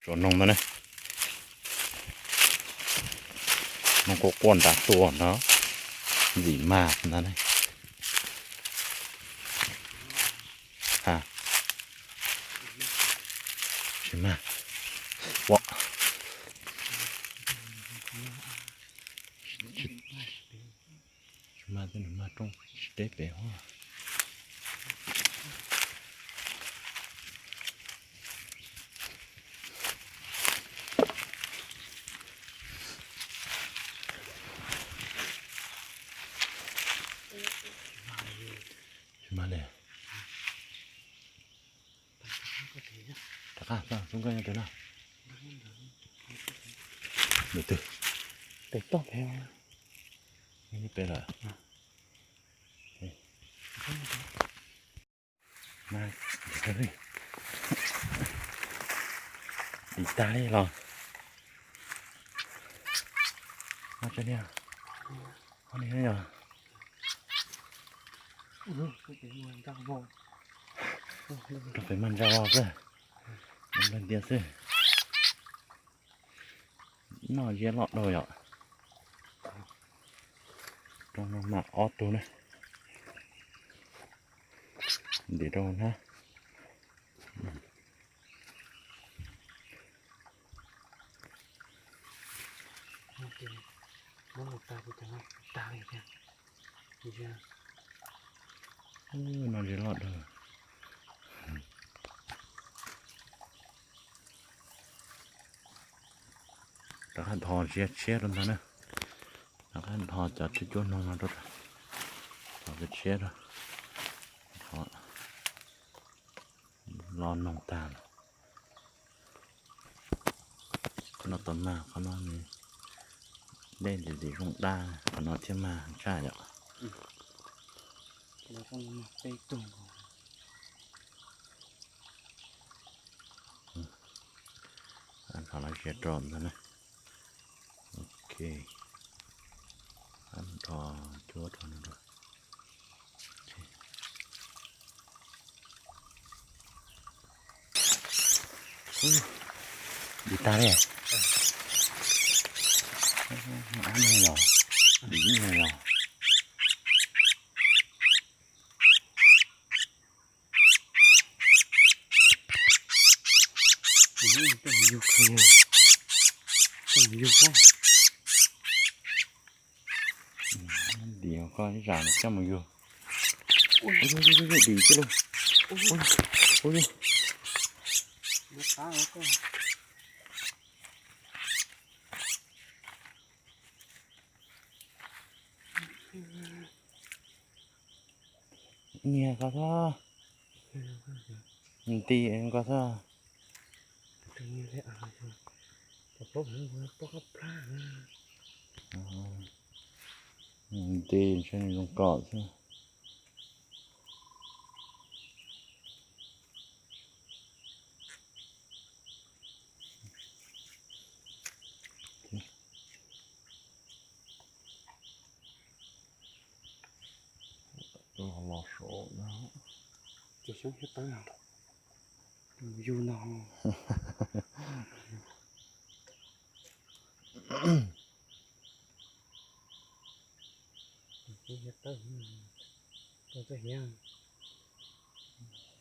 Tsob noog ntawd ne, noog quaj quaj nrad tuaj ntag, ntxim mag ntag ne. Ha, tsis mag, ua, tsis mag, tej nws mag rooj tsis deb pem hov. Tsis mag li. Rov qab xub nkauj nyob pem no. Ntawm twg? Pem toj pem. Nyob pem lawm. Dim tag li los. Ua tsaug li, ua li yog. Rau pem mas ntsa vog xwb, nplag ntias xwb. Noj ziab loj dhau yom. Rau no mas ob tug na. Ntim rau na. No ziab loj dhau. Rov qab nthos ziab tshiab rau ntag na. Rov qab nthos cov tshuab cuab noog no rau, nthos tshiab rau, nthos los noog tag lawm. Qhov no tau mag, qhov no nws dej ntxim ntxim zoo daj, qhov no thiaj mag tshaj yom. Nthos los ziab rau ntag na. Ok. Nthos cuab rau no. Dim tag li. Ab no los, dim no los. Coj mus yug, coj mus yug. Dim koj ib zam coj mus yug. Dim tij lauj. Ub, ub. Niag koj xwb, nti koj xwb. Nti ntshe nws zoo kom xwb. Los los saud no. Ces xyoob thiab tawb no, yug no. Xyoob thiab tawb, tau txoj hiab.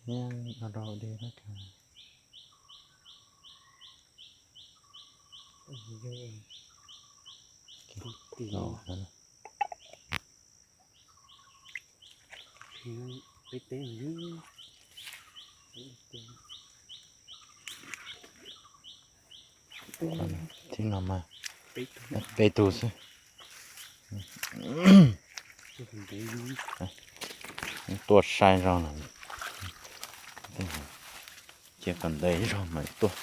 Hiab no rau dej na kawg. Yug. Tim no. Peb teb, tib no mas peb tug xwb. Tuaj saib zog no, cia kom ntev zog mas tuaj.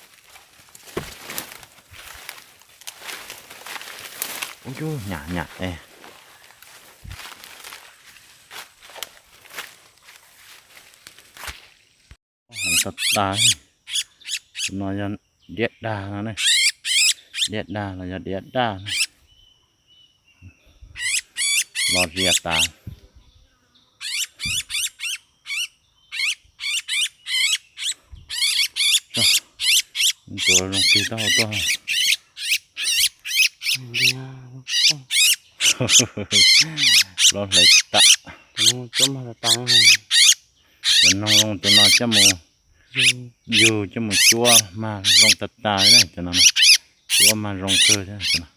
Ub, cub nyam nyam es. Heev tag tag. Tus no yog diab dag no ne. Diab dag los yog diab daj no. Los riam tas. Tuav zoo tig taub hau tuaj. Los hlais tas. Cov noog zoo cov no coj mus yug coj mus cuab mag zoo tas tas li na cov no. Cuab mag zoo kawg thiab cov no.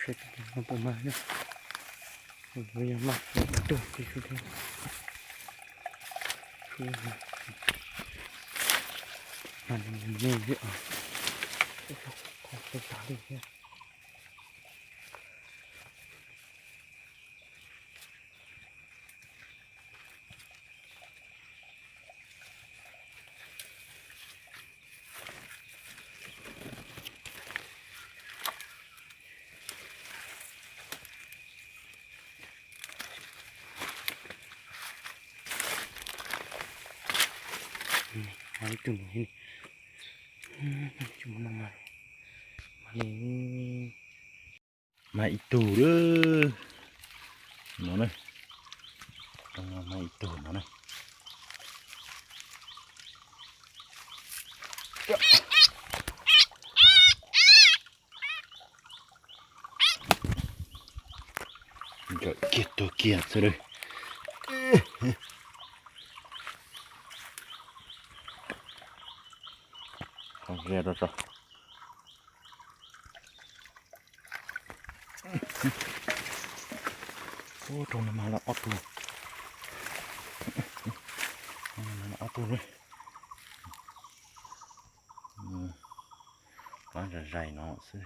Saib puas mag na. Yog mag tug tib xwb thiab. Mag me me li os. Qhov tau tas li thiab. Mag ib tug li, no na, mag ib tug no na. Nkawm kiag tuag kiag xwb lawm. Qhov ze rau tso. Ub, rau no mag lawm ob tug. Ob tug li. Qab zais zais no xwb.